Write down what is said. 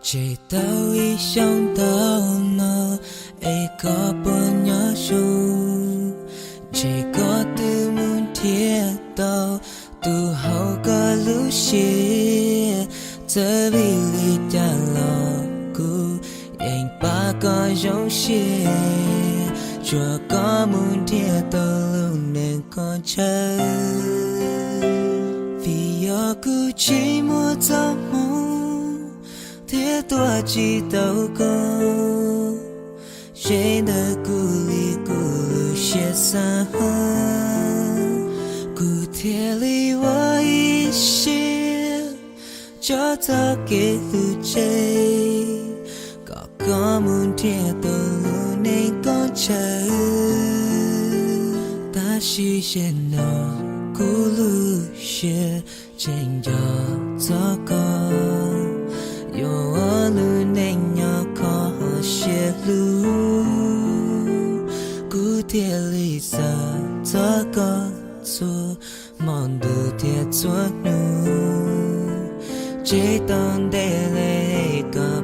Tseg tau ib xyoos ntau no, es koj puas nyob zoo? Ntshe koj twb mus nrhiav tau tus hauv koj lub siab. Txawm vim li cas los kuv yeej pab koj zoo siab, tsuas koj mus nrhiav tau lub neej koj ntshaw. Vim yog kuv tsis muaj txoj hmoo thiab tuaj tsis tau koj, ze ntawm kuv li kuv lub siab xav hab, kuv thiaj li ua ib siab tso txoj kev hlub tseg, kom koj mus nrhiav tau lub neej koj ntshaw. Tab sis ze no kuv lub siab tseem nco txog koj, yuav ua lub neej nyob kho siab hlub, kuv thiaj li xav txog koj txhua hmo ntu thiab txhua hnub. Tseg tau ntev le koj